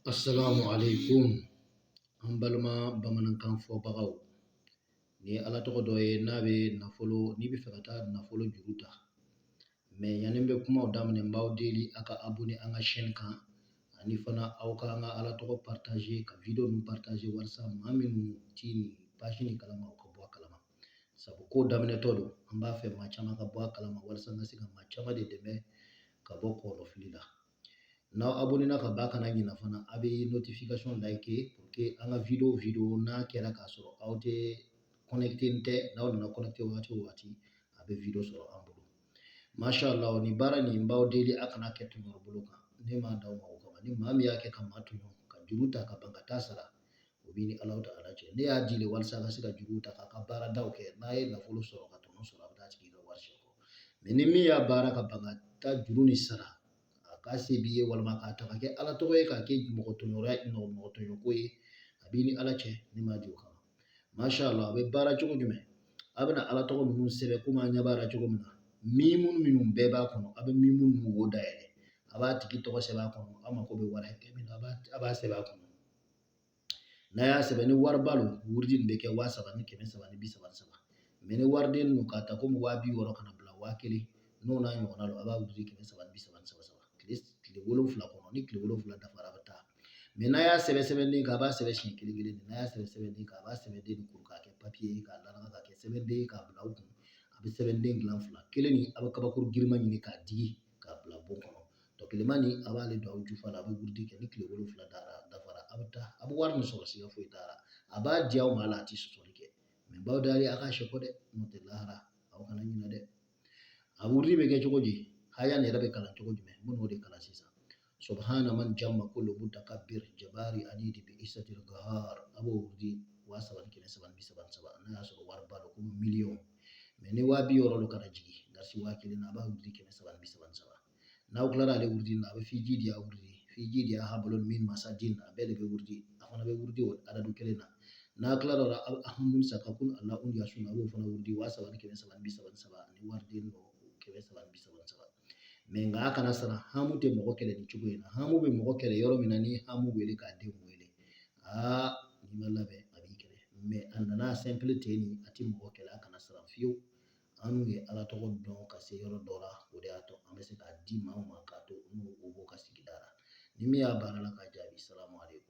Assalamu alaikum. An balima bamanankan fɔbagaw, nin ye Ala tɔgɔ dɔ ye n'a bɛ nafolo, n'i bɛ fɛ ka taa nafolo juru ta. Mais yanni n bɛ kumaw daminɛ, n b'aw deli a ka abonné an ka chaîne kan, ani fana aw ka an ka Ala tɔgɔ partager, ka vidéo ninnu partager, walasa maa minnu ti nin page nin kalama, u ka bɔ a kalama. Sabu ko daminɛtɔ don, an b'a fɛ maa caman ka bɔ a kalama, walasa n ka se ka maa caman de dɛmɛ ka bɔ kɔlɔfili la. N'aw abonné ka ban, kana ɲina fana a bɛ notification like pour que an ka vidéo n'a kɛra k'a sɔrɔ aw tɛ connecté tɛ, n'aw nana connecté wagati o wagati, a bɛ vidéo sɔrɔ an bolo. Masha Allah, nin baara nin, n b'aw deli a kana kɛ tɔɲɔ bolo kan. Ne m'a d'aw ma o kama. Ni maa min y'a kɛ ka maa tɔɲɔ ka juru ta ka ban ka taa sara, o b'i ni Alahu ta'ala cɛ. Ne y'a di le walasa a ka se ka juru ta k'a ka baaradaw kɛ. N'a ye nafolo sɔrɔ ka tɔnɔ sɔrɔ, a bɛ taa tigi ka wari sɔrɔ. Mais ni min y'a baara ka ban ka taa juru nin sara, a k'a se b'i ye, walima k'a ta ka kɛ Ala tɔgɔ ye, k'a kɛ mɔgɔ tɔɲɔra, mɔgɔ tɔɲɔko ye, a b'i ni Ala cɛ. Ne m'a di o kama. Masha Allah, a bɛ baara cogo jumɛn? A bɛna Ala tɔgɔ ninnu sɛbɛn komi an ɲɛ b'a la cogo min na. Mimu minnu bɛɛ b'a kɔnɔ, a bɛ mimu ninnu wo dayɛlɛ, a b'a tigi tɔgɔ sɛbɛn a kɔnɔ. A mako bɛ wari hakɛ min na, a b'a sɛbɛn a kɔnɔ. N'a y'a sɛbɛn, ni wariba don, wurudi nin bɛ kɛ 3333. Mais ni wariden ninnu k'a ta komi 60 000 ka na bila 1000, n'o n'a ɲɔgɔnna don, a b'a wurudi 333 saba tile 7 kɔnɔ. Ni tile 7 dafara, a bɛ taa. Mais n'a y'a sɛbɛn sɛbɛnden kan, a b'a sɛbɛn siɲɛ kelen kelen de. N'a y'a sɛbɛn sɛbɛnden kan, a b'a sɛbɛnden nin kuru k'a kɛ papiye ye, k'a laraga k'a kɛ sɛbɛnden ye, k'a bila aw kun. A bɛ sɛbɛnden dilan fila kelen nin, a bɛ kabakuru girinman ɲini k'a digi k'a bila bon kɔnɔ. Tɔ kelenma nin, a b'ale don aw jufa la, a bɛ wurudi kɛ. Ni tile 7 dafara, a bɛ taa, a bɛ wari min sɔrɔ, siga foyi t'a la. A b'a di aw ma a la, a ti sɔsɔli kɛ. Mais b'aw dali a k'a sɛkɔ dɛ, n'o tɛ lahara aw kana ɲinɛ dɛ. A wurudi bɛ kɛ cogo di? Haya nin yɛrɛ bɛ kalan cogo jumɛn? N bɛn'o de kalan sisan. Subhana man jamma kullu mutakabbir jabari anidi bi isatil gahar. A b'o wurudi 3333. N'a y'a sɔrɔ wariba don komi miliyɔn. Mais ni 60 000 don ka na jigin darisi 1000 na, a b'a wurudi 333. N'aw tilara ale wurudi la, a bɛ fiji di a wurudi, fiji di a hablun min masadin, a bɛɛ de bɛ wurudi. A fana bɛ wurudi o adadu kelen na. N'a tilara o la, a bɛ ahamun sakakun ala un yasun, a b'o fana wurudi 3333 ni wariden dɔ 333. Mais nka a kana siran, hamu tɛ mɔgɔ kɛlɛ nin cogo in na. Hamu bɛ mɔgɔ kɛlɛ yɔrɔ min na, ni hamu wele k'a den wele, aa, n'i ma labɛn, a b'i kɛlɛ. Mais a nana simple ten nin, a tɛ mɔgɔ kɛlɛ, a kana siran fiyewu. An ye Ala tɔgɔ dɔn ka se yɔrɔ dɔ la, o de y'a to an bɛ se k'a di maaw ma k'a to n'u b'o ka sigida la. Ni min y'a baara la k'a jaabi, salamu aleykum.